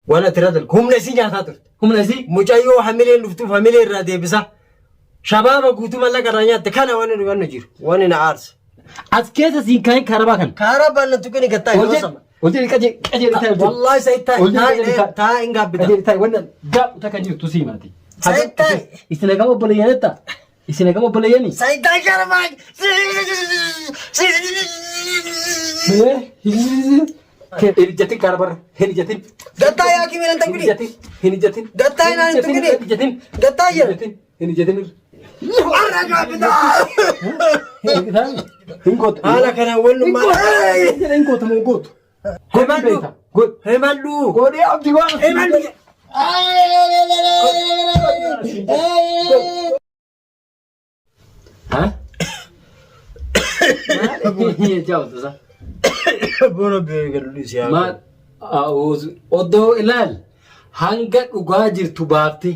Waan ati irraa dalgu humna isii nyaataa turte. Humna isii. Mucayyoo hamileen dhuftuuf hamilee irraa deebisa. Shabaaba guutuu mallaqa irraa nyaatte kana wanni nu wanni jiru. Wanni na aarsa. As keessa siin kaa'in kaarabaa kana. Kaara baanna tuqini gattaa Ol yeroo jedhi. sama. Ol jedhi qajeeli qajeeli taa'e. Wallaahi sa'i Ol jedhi qajeeli taa'e taa'e. taa'e hin gaabbita. Qajeeli taa'e wannan gaadhu takka jirtu sii maati. Sa'i taa'e. Isin hagam obboleeyyanetta? Isin hagam obboleeyyani? Sa'i taa'e kaarabaa. Hin ijjatin kaarabarra. Hin ijjatin. Gattaa yaa kimi nan Hin tuqini. ijjatin. Hin ijjatin. Gattaa naan hin tuqini. Hin ijjatin. Gattaa Hin jira. ijjatin. Hin ijjatin. Warra gaabbita. Hin gootu. Haala kanaan wanni Hin gootu. Hin gootu moo gootu? Himadhu. Godhi. Himadhu. Godhi abdii waan. Himadhu. Ha? Maal? Jawwata. Bona beekalu si haa. Maal? Oddoo ilaal hanga dhugaa jirtu baafte.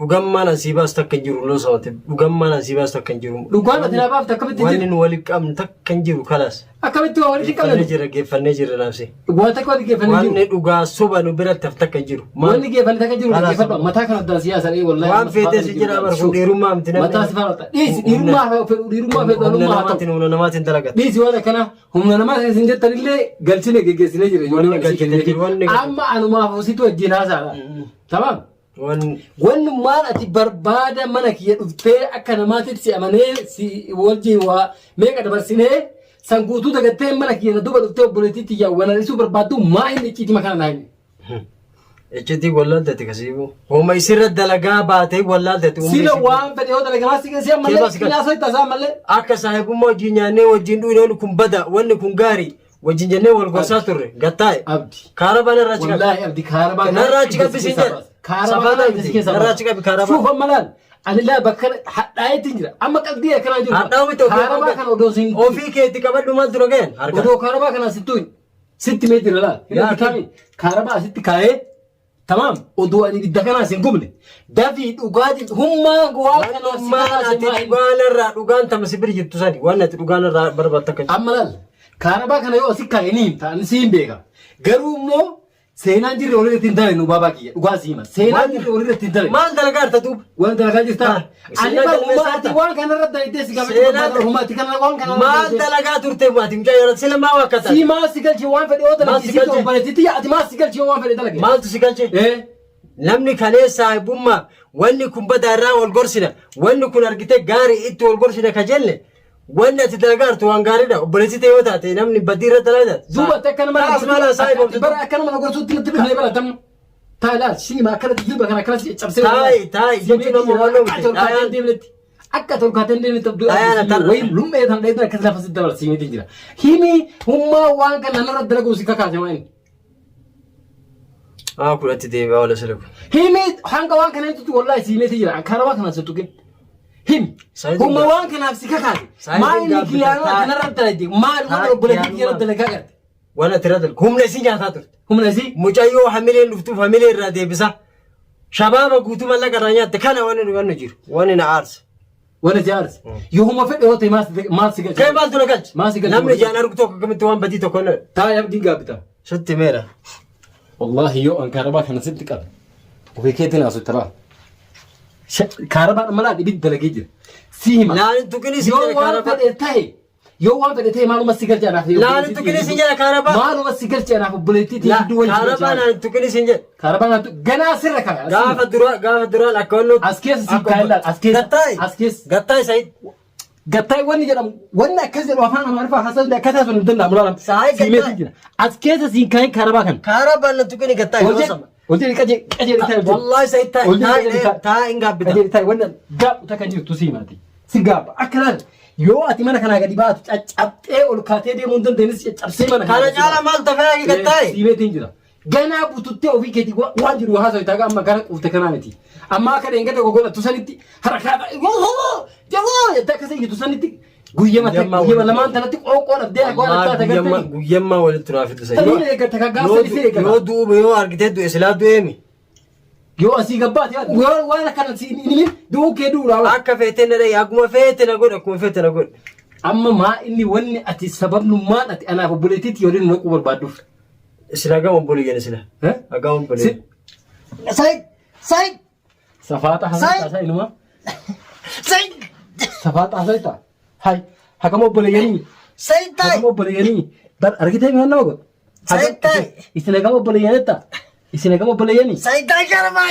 Dhugammaan asii baas takka hin jiru loo sabate. Dhugammaan asii baas takka hin jiru. Dhugaan ati naa baafte akkamitti Wanni jiru? nu walitti qabnu takka hin jiru kalaas. Akkamitti waa walitti Geeffannee qabne? jira geeffannee jira naafsi. Waa takka walitti geeffannee Wanni jiru. dhugaa soba nu biratti haf takka hin jiru. Wanni geeffannee takka jiru Kalaas. geeffadhu. Mataa kana addaan siyaasa dhee wallaahi. Waan feetee si jira bar kun dhiirummaa miti namni. Mataa si faana dhiisi dhiirummaa fedhu dhiirummaa fedhu Humna dhalummaa haa ta'u. namaatiin humna namaatiin dalagata. Dhiisi waan akkana humna namaa isin jettan illee galchine geggeessinee jira. Ijoollee Wanni galchine jiru, wanni galchine. Amma anumaaf situ wajjin haasaadha. Tamaam. Wanni Wannummaan ati barbaada mana kiyya dhuftee akka namaatitti si amanee si wajjin waa meeqa dabarsinee san guutuu dagattee mana kiyya na duuba dhuftee obboleettii tiyya wananisuu barbaaddu maa inni icciitii makana naa himi. iccitii wallaaltati kasiibu. Homa isirra dalagaa baatee wallaaltati. Sila waan fedhe yoo dalagamaa si keessi ammallee Keema si galche. qinaa soitta isaa ammallee. Akka saahibummaa wajjin nyaannee wajjin dhuyne wanni kun bada wanni kun gaarii wajjin jennee wal gorsaa turre gattaa'e. Abdi. Kaara bana irraa achi qabi. Wallaahi abdi kaarabaa Narraa achi qabi siin jedhe. Kaarabaa Safaana kana ija si keessaa narraa baasa. achi qabi kaarabaa. Shuuf amma laal. Ani laa bakka hadhaa'eetti jira. Amma qalbii akkanaa jiru. Hadhaa'u miti ofii Kaarabaa kana odoo siin. Ofii keetti qabadhu maal dura ga'een harka. Odoo kaarabaa kana sittuu sitti mee jira laal. Yaa Yaa kaarabaa asitti kaa'ee tamaam odoo ani ibidda kanaa sin gubne dafii dhugaa jirtu hummaa waan kanaaf si Maal kakaase ati maal? dhugaan irraa dhugaan tama si bira jirtu sani waan ati dhugaan irraa barbaaddu akka jiru. Amma laal kaarabaa kana yoo asi kaa'e ni himta ani siin beeka. Garuu immoo seenaan jirre walirratti hin dalagnu baabaa kiyya dhugaa sii hima. Seenaan jirre walirratti hin dalagnu. Maal dalagaa jirta duuba? Waan dalagaa jirtaa? Ah, Ani seenaa bara galmeessaa hummaa ati jirta? waan kanarra dalagdee si gaafachuu barbaada hummaa ati kana waan kanarra Maal dalagdee. dalagaa turte ati mucaa yeroo sila maa wakkata? Si maal si galche waan fedhe yoo Maal dalagde si si galche? obboleettitti ati maal si galche yoo waan fedhe dalage? Maaltu si galche? Eh? Namni kalee saahibummaa wanni kun badaa irraa wal gorsina wanni kun argite gaarii itti wal gorsina ka jenne wanni ati dalagaa jirtu waan gaariidha obboleessi ta'e yoo taate namni badii irra dalagaa. Duuba ati akka nama Taas maal saahibomtu? bara akka nama gorsuutti natti dhufnee bara tam. Taa laal siima akkanatti jilba kana akkanatti cabsee. Taa'i taa'i jechuun amma waan Akka oomishte. tolkaatee hin deemnetti. Akka tolkaatee hin deemnetti abduu Ayyaana tarra. wayii lummee tan dheetan akkas lafa sitti dabarsi siimiitti jira. Himi hummaa waan kana narra dalaguu si kakaase waan. Haa kudhatti deebi'aa wala sila kun. Himi hanga waan kana jettutti wallaahi siimiitti jira. Karaa kana si tuqin. Himi. Saayitiin Humma gaaf- waan kanaaf si kakaase. Saayitiin Maal inni gaaffii kiyyaanoo taa- ati narra dalagde maal waan taa- obboleettii kiyya kiyaanummaa. dalagaa garte. Waan ati irra dalagu humna isii nyaataa turte. Humna isii. Mucayyoo hamileen dhuftuuf hamilee irraa deebisa. Shabaaba guutuu mallaqa irraa nyaatte kana wanni nu wanni jiru wanni na aarsa. Wala jaarsi. Yooma fedhe yoo ta'e maal si galche? Kee maaltu na galche? Maal si galche? Namni ijaan argu tokko akkamitti waan badii tokko hin Taa'ee abdiin gaabbita. Sitti meera. Wallaahi yoo an kaarabaa kana sitti qabe ofii keetiin haasoo itti laala. Kaarabaan amma laal ibidda dalagee jira. Si hima. Naan tuqini si Yoo jedha waan kaarabaa. fedhe ta'e yoo waan fedhe ta'e maaluma si galche anaaf. Naan tuqini si jedha kaarabaa. Maaluma si galche anaaf obboleettii ta'e gidduu wal Kaarabaa naan tuqini si jedha. Kaarabaa naan ganaa sirra kaaya. Gaafa dura gaafa duraan akka wanni As keessa si kaa'e laal as keessa. Gattaa'e. As keessa. Gattaa'e Sa'iid. Gattaa'e wanni jedhamu wanni akkas jedhu afaan Amaariffaa haasa'u akkataa sun hin danda'amu laala. Saayii Siimeetu gattaa'e. jira. As keessa siin kaa'e kaarabaa kana. Kaarabaa naan tuqini gattaa'e Ol yeroo jedhi sama. ol jedhi qajeeli qajeeli taa'e. Wallaahi Sa'iid Ol jedhi taa'e qajeeli taa'e taa'e. taa'e hin gaabbita. Qajeeli taa'e wanna gaabbu takka jirtu sii maati. Si gaabba akka laal yoo ati mana kanaa gadi baatu caccabxee ol kaatee deemuu hin dandeenyes caccabsee mana Kana caala maal tafee gattaa'e? Siimeetiin jira. Ganaa bututtee ofii keetii waan jiru haasa'u ta'a amma gara quufte kanaa miti. Amma akka dheengadda gogodhattu sanitti harkaa jawoo jettee akkasii iyyitu sanitti guyyama Guyyammaa guyyama walitti lamaan tanatti qoonqoo dhabdee akka waan akka tagartanii. Guyyammaa walitti naa fiddu Tanii Sa'iid. eeggata kan gaafa sadii eeggata. Yoo du'u yoo argitee du'e silaa du'eemi. Yoo asii gabbaate yoo waan akkana si hin himin du'uu kee du'uudha. Akka feete na dhayi akkuma feete na godhe akkuma feete na godhe. Amma maa inni wanni ati sababnummaan ati anaaf obboleettiitti waliin naquu barbaadduuf. Isin hagam obboleeyyan sila? Eh? Hagam obboleeyyan? Said! Said! Safaaxa haasayta isaa inuma. Said! Safaaxa haasayta. Hay hagam obboleeyyanii? Said ta'i! Hagam obboleeyyanii? Bar argitee mi'aan nama godhu. Said ta'i! Isin hagam obboleeyyanetta? Isin hagam obboleeyyanii? Said ta'i karmaa!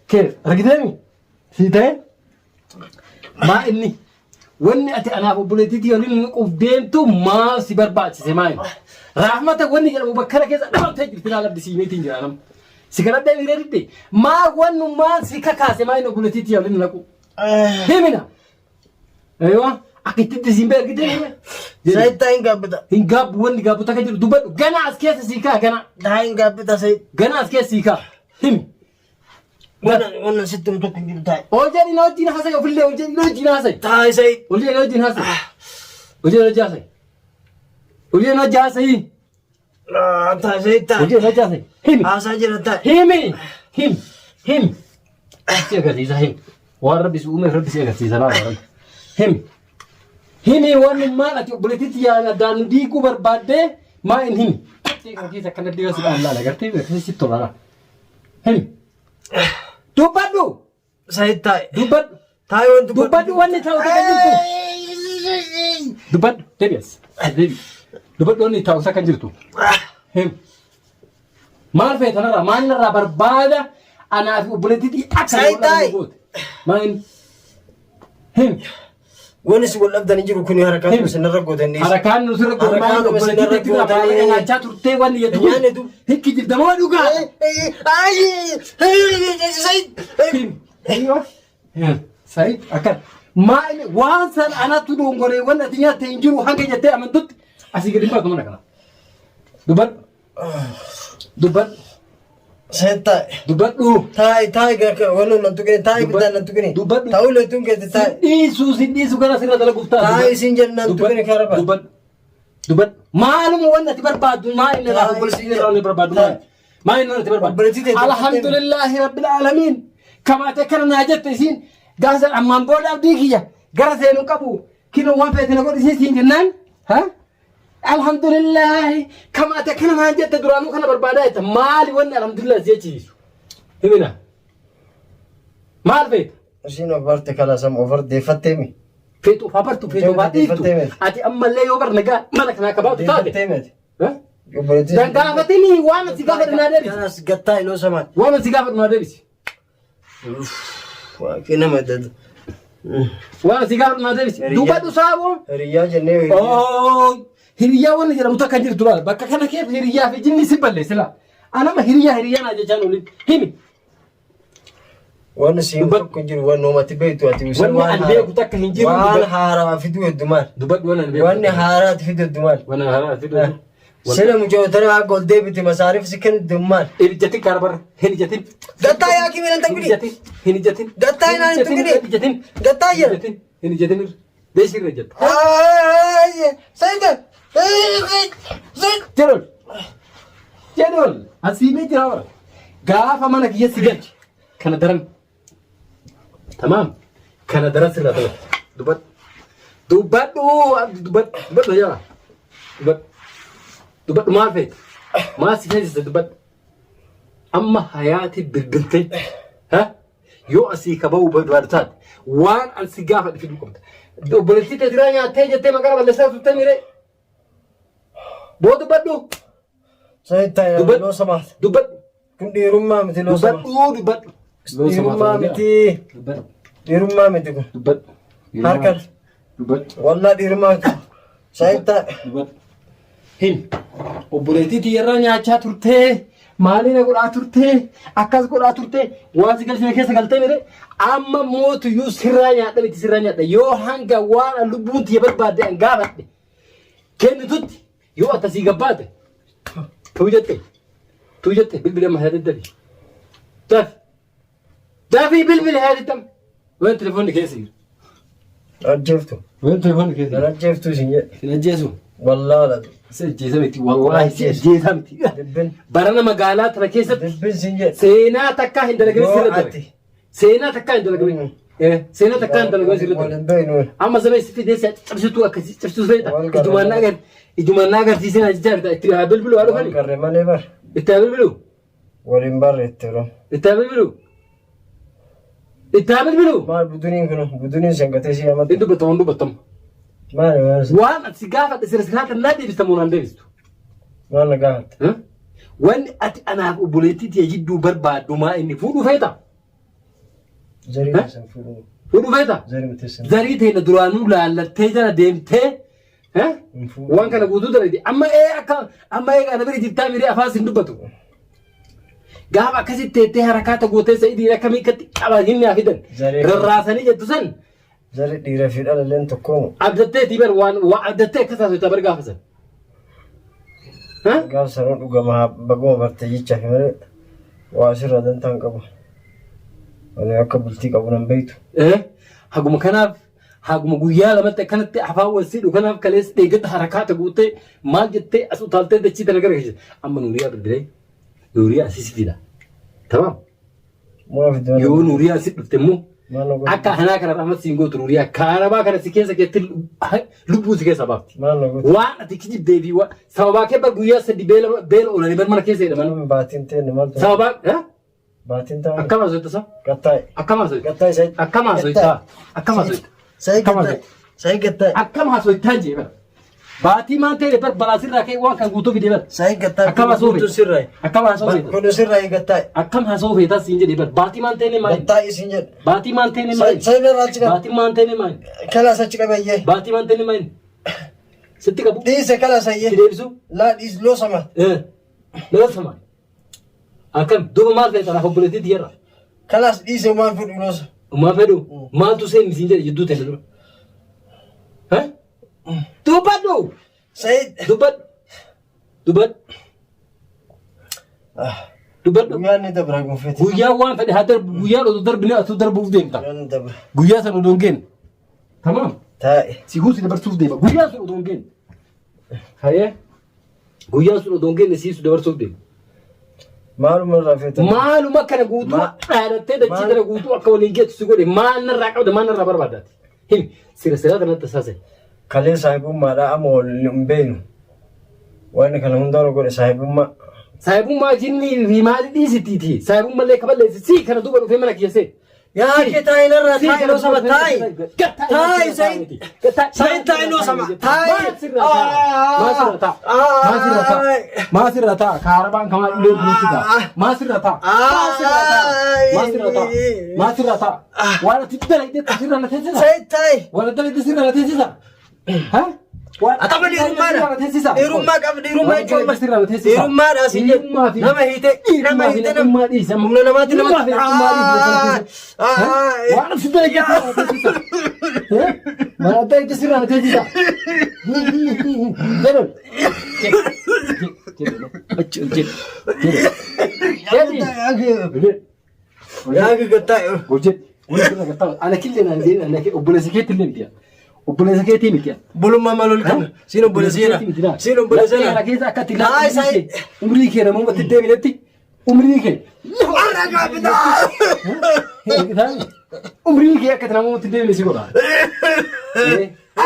Kee argitee mi? Sii ta'e? Maa inni? Wanni ati anaaf obboleettiitii waliin naquuf deemtu maa si barbaachise maa inni? Raahmata wanni jedhamu bakka kana keessa dhabamtee jirti laala abdi siimiitiin jira nama. Si kadhadhee miiree didde maa wannummaan si kakaase maa inni obboleettiitii waliin naqu? Himina. Aywa akka itti siin bee argitee hime. Said ta'i hin gaabbita. Hin gaabbu wanni gaabbu takka jiru dubbadhu gana as keessa sii kaa gana Ta'i hin gaabbita Said. gana as keessa sii kaa himi. Wannan sitti himu tokko hin jiru ta'i. Ol jedhi na wajjin haasa'e ofillee ol jedhi na wajjin haasa'e. Taa'e Said. Ol jedhi na wajjin haasa'e. Ol jedhi na wajjin haasa'e. Ol jedhi na wajjin haasa'e. Taa'e Said Ol taa'e. jedhi na wajjin haasa'e. Himi. Haasaa jira taa'e. Himi. Himi. Himi. Si agarsiisa himi. Waan rabbi si uumeef rabbi si agarsiisa laala rabbi. Himi. Himi wannummaan ati obboleettiitti yaala addaan nu diiguu barbaaddee maa hin himi. Kana keessa akkana dhiira si dhaan laala gartee akkasii sitti tola. Himi. Dubbadhu. Said taa'e. Dubbadhu. Taa'e wanti Dubbadhu wanni ta'u takka jirtu. Dubbadhu. Deebi as. Deebi. Dubbadhu wanni ta'u takka jirtu. Himi. Maal feeta narraa? Maal narraa barbaada? Anaa fi obboleettiitii akka Saayid taa'i. goote. Maal inni? Himi. Wanni si wal dhabdan hin jiru kun harkaan Himi. isin irra gootan dhiisa. Harakaan nu sirra goote maal Harkaan isin irra obboleettiitii irraa gootan. maallaqa nyaachaa turtee wanni jettu kun. Nyaanne du. Hin kijibdamoo dhugaa. Said. Himi. Himi. Saayid akkan. Maal waan san anatu dongoree wanni ati nyaatte hin jiru hanga jettee amantutti asii gadi baatu mana kana. Dubbadhu. Dubbadhu. Said taa'e. Dubbadhu. Taa'e taa'e wanni nan tuqine taa'e bitaan nan tuqine. Dubbadhu. Ta'uu leetuun keessa taa'e. Dhiisuu si dhiisuu gara sirra dalaguuf ta'a. Taa'e isin jennaan tuqine karaba. Dubbadhu. Dubbadhu. Maaluma wanni ati barbaaddu maa inni irraa Taa'e obboleettii isin irraa wanni barbaaddu maali? Maa inni ati barbaaddu? Obboleettii ta'e Alhamdulillahi rabbil aalamiin. Kamaate kana naa jette isiin gaasa ammaan booda abdii kiyya gara seenuu qabu kinoo waan feete na godhi isiin siin jennaan. Ha? Alhamdulillahi kamaate kana naan jette duraanuu kana barbaadaa jette maali wanni alhamdulillah si jechiisu? Himina. Maal feeta? Isiin of barte kala sam of deeffattee mi? Feetu haa bartu feetu haa dhiiftu. Deeffattee miti. Ati ammallee yoo bar nagaa mana kanaa akka baatu taate. Deeffattee miti. Eh? Gaafatini waan ati gaafadhu naa deebisi. Kanas gattaa iloo samaan. Waan ati gaafadhu naa deebisi. Waaqni nama dada. Waan ati gaafadhu naa deebisi. Hiriyyaa- Dubbadhu saaboo. Hiriyyaa jennee hiriyyaa. Oo hiriyyaa wanni jedhamu takka hin jirtu laala. Bakka kana keessa hiriyyaa fi jinni si balleessi laala. Anama hiriyyaa hiriyyaa naa jechaan olin himi. Wanni siin Dubbadhu. tokko hin jiru wanni uumatti beektu ati Wanni ani beeku takka hin jiru. Waan Dubbadhu. haaraa fiduu heddumaan. Dubbadhu waan ani beeku. Wanni haaraati fiduu heddumaan. Waan haaraa fiduu. Sila mucootana akka ol deebite masaariif si kennu heddumaan. Hin ijjatin kaara barra. Hin ijjatin. Gattaa yaa kimi nan Hin taqbidi. ijjatin. Hin ijjatin. Gattaa hin Hin tuqini. ijjatin. Gattaa Hin jira. ijjatin. Hin ijjatin. Deessi irra ijjatta. Sayda. Sayda. Jedhol. Jedhol. Asiimee jira bara. Gaafa mana kiyya si galche. Kana daran. Tamaam. Kana daran sirraa ta'e. Dubbadhu. Dubbadhu. Dubbadhu. Dubbadhu jala. Dubbadhu. Dubbadhu maal feete? Maal si feesise dubbadhu. Amma hayaati bilbilte. Ha? Yoo asii ka ba'uu barbaadu taate waan an si gaafadhu fiduu qabda. Obboleettii tee tiraa nyaattee jettee maqaa balleessaa turte miiree. Boo dubbadhu. Sayda Dubbadhu. loo samaat. Dubbadhu. Kun dhiirummaa miti loo samaat. Dubbadhu dubbadhu. Dhiirummaa miti. Dubbadhu. Dhiirummaa miti kun. Dubbadhu. Harkan. Dubbadhu. Wallaa dhiirummaa miti. Sayda. Dubbadhu. Hin. Obboleettii tiyyarraa nyaachaa turtee maaliina godhaa turtee akkas godhaa turtee waan si galchine keessa galtee mire amma mootuyyuu sirraa nyaadha miti sirraa nyaadha yoo hanga waan an lubbuun tiyya barbaadde an gaafadhe kennitutti yoo attasii gabbaate tuu jette tuu jette bilbila amma haa daddabi dafi dafii bilbila haa daddabi waan telefoonni keessa jiru Ajjeeftu. waan telefoonni keessa jiru Ajjeeftu isin jedhe. sin ajjeesu Wallaa laatu. si ajjeesa miti wallaahi si ajjeesa miti Dubbin. barana magaalaa tana keessatti Dubbin sin jedhe. seenaa takkaa hin dalagamin Yoo sirra ati. dabe seenaa takkaa hin dalagamin Mm. Seenaa takkaan dalagaa sirriitti. Wal hin beeknu. Amma saba si fidee si cabsituu akka si cabsituu feeta. Wal garra. Ijumaan na agar ijumaan na agarsiisee na jechaa jirta. Itti haa bilbilu haa Wal dhufani. garre malee bar. Itti haa bilbilu. Wal hin barre itti yeroo. Itti haa bilbilu. Itti haa bilbilu. Maal buduniin kun buduniin sangatee si amata. Hin dubbatamu hin dubbatamu. Maal maal Waan ati si gaafadhe sira siraata naa deebista moo naan deebistu? maal na gaafatte? Eh? Wanni ati anaaf obboleettii tiyya jidduu barbaaddu maa inni fuudhuu feeta? Zarii Eh? teessan fuudhuu. Fuudhuu feeta? Zarii teessan. Zarii teenya duraanuu laallattee jala deemtee eh? Hin fuudhu. Waan kana guutuu dalagde amma ee akka amma ee kana bira jirtaa miiree afaan sin dubbatu. Gaafa akkasitti teettee harakaata gootee sa'idiin akkamii akkatti qaban hin naa fidan. Zaree. Rarraasanii jettu san Zarri dhiira fi dhala illeen tokkoomu. abdattee tii bar waan waa abdattee akkas haasofta bar gaafa san. Ha? Gaafa sanuu dhugama baguma barte jechaa fi malee waa asirraa dantaa hin qabu. Ani akka bultii qabu nan beektu. Eh? Haguma kanaaf haguma guyyaa lamatti akkanatti afaan wal siidhu kanaaf kaleessa dheeggata harakaata guutee maal jettee as utaaltee dachii tana gara keessa. Amma Nuuriyaa bilbilee Nuuriyaa asii si fida. Tamaam. Maaf iddoo Yoo Nuuriyaa si dhufte immoo Maal na godhu? akka hanaa kana rahmat siin gootu Nuuriyaa kaarabaa kana si keessa keetti lubbuu si keessa baafti. Maal na godhu? Waan ati kijibdee fi waan sababaa kee bar guyyaa sadi beela beela oolanii bar mana keessa hidhaman. Namni baatiin ta'e maal ta'e? Sababaa eh? Baatiin ta'e. Akkam haasofta sa? Gattaa'e. Akkam haasofta? Gattaa'e Said. Akkam haasofta? Akkam haasofta? Said Akkam gattaa'e. Said gattaa'e. Akkam haasoftaa jee bar. Baatii maan ta'e bar balaa sirraa ka'e waan kan guutuu fide bar. Said gattaa'e. Akkam haasofte? Kun sirraa. Akkam haasofte? Kun sirraa gattaa'e. Akkam haasofte taas siin jedhe bar. Baatii maan ta'e maal? Gattaa'e siin jedhe. Baatii maan ta'e maal? Said irraa achi qabe. Baatii maan ta'e maal? Kalaas achi qabe ayyee. Baatii maan ta'e maal? Sitti qabu? Dhiise kalaas ayyee. Si deebisu? Laa dhiis loosama. Eh. Loosama. Akkam duuba maal ta'e tanaaf obboleettii tiyyarra? Kalaas dhiise waan fedhu loosa. Maa fedhu maaltu seen siin jedhe jidduu ta'e dura. Eh? Dubbadhu! Said. Dubbadhu! Dubbadhu! Dubbadhu! Guyyaan ni dabra gonfeeti. Guyyaan waan fedhe haa darbu guyyaan oduu darbine atuu darbuuf deemta. Guyyaan ni dabra. Guyyaa sana oduu hin geenne. Tamaam. Taa'e. Si guutu dabarsuuf deema. Guyyaan sun oduu hin geenne. Hayee. Guyyaan sun odoo hin geenne siisu dabarsuuf deema. Maaluma irraa feetan? Maaluma kana guutuu dhaadattee dachii maal- kana guutuu akka waliin geettu si godhe maal narraa qabda maal narraa barbaaddaati? Himi sira siraa kanatti tasaase. Kalee saahibummaadhaa amma wal hin beeknu. Waan kana hundaa godhe saahibummaa. Saahibummaa jinnii fi maali dhiisitiiti? Saahibummallee kaballeessi sii kana duuba dhufee mana kiyya see. Yaa kee taa'i narraa taa'i loo sama taa'i. Taa'i Said. Said taa'i loo sama taa'i. Maasirra taa kaarabaan kamaa ulee guutuu taa. Maasirra taa. Maasirra taa. Maasirra taa. Waan ati dalagde sirra na teessisa. Said taa'i. Waan ati dalagde sirra na teessisa. Ha? Qaba dhiirummaadha. Dhiirummaa qaba dhiirummaa jechuun dhiirummaadha siin jedhu. Nama hiite nama hiite nama humna namaatti nama. Waan ati dalagde sirra na teessisa. Waan ati dalagde sirra na teessisa. Jedhu. Jedhu. Yaa kee gattaa'e. Hojjedhu. Ana killee naan jedhin ana obboleessa keetti illee miti. Obboleessa keetii miti. Bulummaa maal ol qabna? Siin obboleessa jedha. Siin obboleessa Kana jedha. keessa akka itti Taa'i Said. umrii kee namoota itti deebinetti umrii kee. Har'a gaaffitaa. Umrii kee akka itti namoota itti deebine si godha.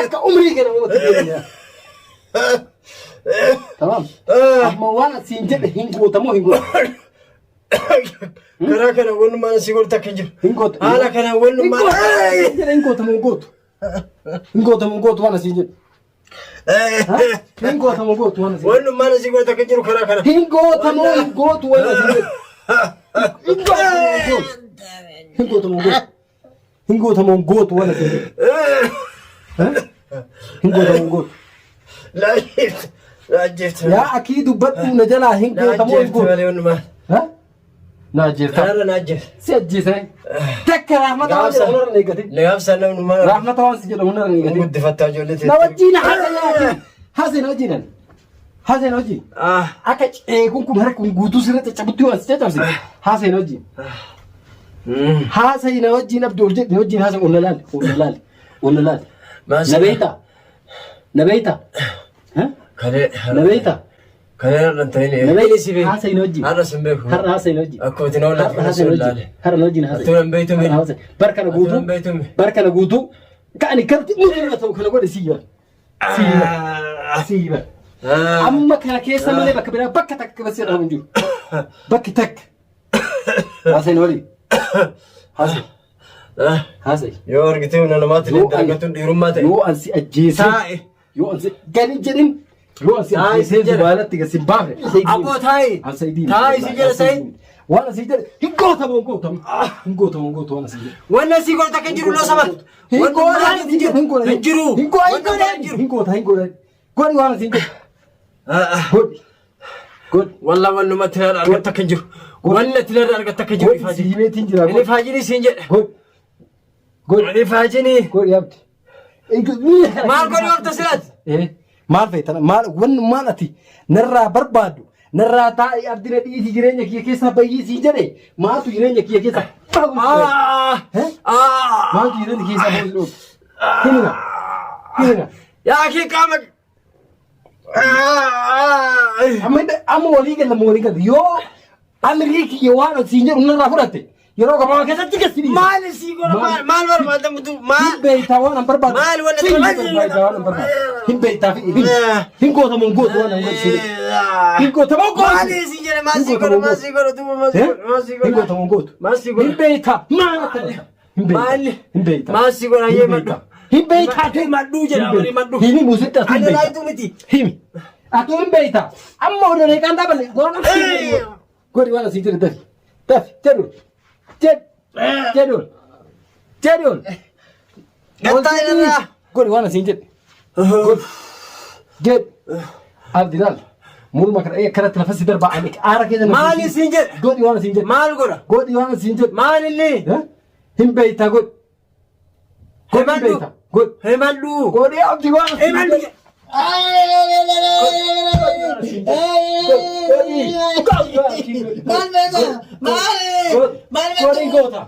Akka umrii kee namoota itti deebine. Tamam. Amma waan siin jedhe hin gootamoo hin gootamu. Karaa kana wannummaan si godhu takka hin jiru. Hin gootu. Haala kana wannummaan. Hin gootamu hin gootu. Hin gootamu hin gootu waan asiin jedhu. Hin gootamu hin gootu waan asiin jedhu. Wannummaan si godhu takka hin jiru karaa kana. Hin gootamu hin gootu waan asiin jedhu. Hin gootamu hin gootu. Hin gootamu hin gootu. Hin gootamu hin gootu waan asiin jedhu. Hin gootamu hin gootu. Laajjeefte. Laajjeefte. Yaa akii dubbadhu na jalaa hin gootamu hin Laajjeefte gootu. malee wannumaan. Na ajjeefta. Kanarra naajjeefte. Si ajjeesane. Takka rahmata waan jedhamu narra hin eeggatin. Gaafsa namnummaan Rahmata waan si jedhamu narra hin eeggatin. guddifattaa ijoollee Na wajjin haasa'e haasa'e na wajjin haasa'e na wajjin. Akka ceekuun kun harka kun guutuu sirra caccabutti waan si caccabse haasa'e na wajjin. Haasa'e na wajjin abdii ol jedhe na wajjin haasa'e ol na laali ol na laali ol na laali. Na beektaa? Na beektaa? Kalee. Na beektaa? Kana irra hin ta'in. Inni si beeku. Haasa'in wajjin. Har'a sin beeku. Har'a haasa'in wajjin. Akkuma itti nama Har'a haasa'in wajjin. Har'a wajjin haasa'in. Atuun hin beektu mi? Har'a haasa'in. Barkana Atuun guutuu. hin beektu mi? Barkana guutuu. Ka'ani karti nuti ta'u kana godhe sii bara. Sii bara. Sii bara. Amma kana keessa malee bakka biraa bakka takka basii irraa hin jiru. Bakki takka. Haasa'in walii. Haasa'in. Haasa'in. Yoo argite humna namaatti Yoo ani- dalagatuun dhiirummaa ta'e. Yoo ansi ajjeesee. Taa'i. Yoo ansi gadi jedhin. Yoo ansi Taa'i ajjeesee si jedha. zubaalatti gad si baafne. Abboo taa'i. Taa'i si jedha Sa'iid. Waan asii jedhe hin gootamu hin gootamu. Hin gootamu hin gootu waan asii jedhe. Wanni asii godhu takka hin jiru loo saba. Hin Wanni goota maal hin jiru. hin goota Hin jiru. Hin goota Wanni maal hin jiru. hin goota hin goota. Godhi waan asii jedhe. Godhi. Godhi. Wallah wanni numatti irraa argatta akka hin jiru. Wanni ati irraa argatta akka hin jiru. Godhi si himeetiin jira. Inni faajinii siin jedhe. Godhi. Godhi. Inni faajinii. Godhi abdi. Maal godhi oolta silaati? Maal feetan maal wanni maal ati narraa barbaaddu narraa taa'ee abdina dhiisii jireenya kiyya keessaa bayyii siin jedhe maaltu jireenya kiyya keessaa maaltu jireenya keessaa bahu si dhoobu himina himina Yaa kee qaama. Amma amma walii galla walii galla yoo amrii kiyya waan siin jedhu narraa fudhatte yeroo gabaabaa keessatti gadi dhiisa. Maal sii godha maal maal barbaadda mutu maal. Hin beektaa waan an barbaadu. Maal wanni Hin ati barbaadu waan an barbaadu. Hin beektaa fi hin hin gootamu hin gootu waan an godhu siin jedhu. Hin gootamu hin gootu. Maal sii jedhe maal sii godha maal sii godha duuba maal sii godha maal sii Hin godha. gootamu hin gootu. Maal sii godha? Hin beektaa maal akka ta'e. Hin beektaa. Maal? Hin beektaa. Maal sii godha? Hin Hayyee beektaa. maddu. Hin beektaa. Maddu jedha Hin wali maddu. Himi musitti atuu hin Ani beektaa. raayituu miti. Himi. Atuu hin beektaa. Amma odoo reeqaan dhaabanne waan asii jedhu. Godhi waan asii jedhu dafi. Dafi jedhu. Jedhu. Jedhu. Jedhu. Gattaa irraa. Godhi waan asiin jedhe. Godhi. Jedhu. Abdi laal. Morma kana akkanatti lafa si darbaa ani aara keessa. Maal isiin jedhe? Godhi waan asiin jedhe. Maal godha? Godhi waan asiin jedhe. Maal illee? Hin beektaa godhi. Godhi hin Himadhu. beektaa. Godhi. Himadhu. Godhi abdi waan asiin Himadhu. jedhe. Godhi. Maal beektaa? Maal? Maal Godhi beektaa? goota.